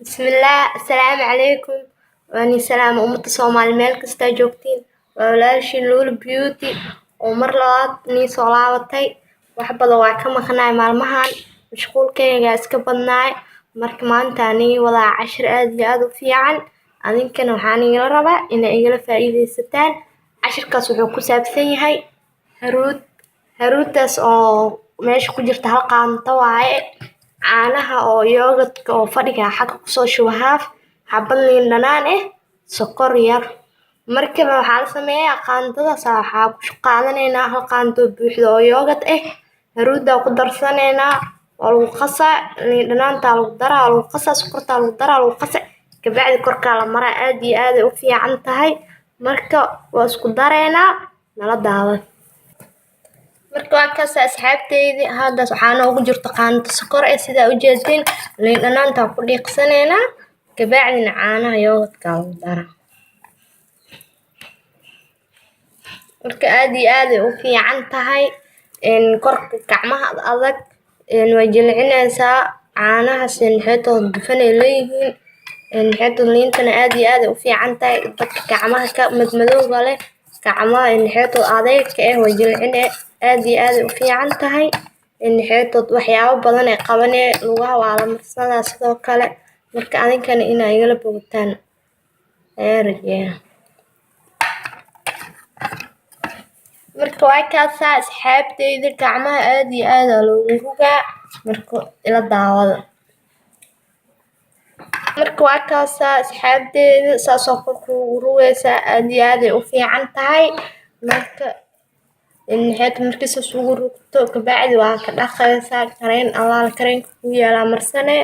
Bismillaah, assalaamu calaykum. Waan salaama ummadda Soomaali meel kasta joogtiin. Waa walaashiin Luul Beauty oo mar labaad nii soo laabatay. Wax badan waa ka maqnaay maalmahan, mashquulkayga iska badnaay. Marka maanta nii wadaa cashir aad iyo aad u fiican. Adinkana waxaan igala rabaa inay igala faa'iidaysataan. Cashirkaas wuxuu ku saabsan yahay haruud. Haruudtaas oo meesha ku jirta hal qaanto waaye. Caanaha oo yogurtka oo fadhiga xagga kusoo shuba haaf, xabad liin dhanaan eh, sokor yar. Markaba waxaa la sameeyaa qaandadaas waxaa ku qaadanaynaa hal qaando buuxda oo yogurt eh, haruudaa ku darsanaynaa, waa lagu qasaa, liin dhanaantaa lagu daraa, waa lagu qasaa, sokortaa lagu daraa, lagu qasaa, kabacdi korkaa la maraa. Aad iyo aad ay u fiican tahay. Marka waa isku dareynaa, nala daawada. Marka waa kaas asxaabteydi, hadda waxaa noogu jirto qaando sokor eh, sidaa u jeedin. Liin dhanaantaa ku dhiiqsanaynaa, kabacdina caanaha yogurtka lagu daraa. Marka aad iyo aad ay u fiican tahay. Korka gacmaha adag way jilcinaysaa. Caanahaas xeetooda dufan ay leeyihiin. Xeetooda liintana aad iyo aad ay u fiican tahay. Dadka gacmaha ka madmadowga leh, gacmaha xeetooda adeegka eh, way jilcine. Aad iyo aad ay u fiican tahay. Xeetood waxyaabo badan ay qabanee, lugaha waa la marsadaa sidoo kale. Marka adinkana inaa igala bogataan ayaan rajeeyaa. Marka waa kaasaa asxaabteyda, gacmaha aad iyo aad aa loogu rugaa. Marka ila daawada. Marka waa kaasaa asxaabteyda, saasoo korka ugu rugaysaa, aad iyo aad ay u fiican tahay. Marka xeet markii saas ugu rugto, kabacdi waa ka dhaqaysaa kareen allaala kareenka kuu yaalaa marsane.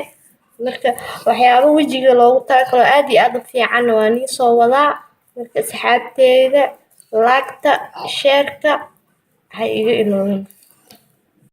Marka waxyaabo wejiga loogu talagalo aad iyo aad u fiican waa nii soo wadaa. Marka asxaabteyda, laagta, sheerka ha iga iloobin.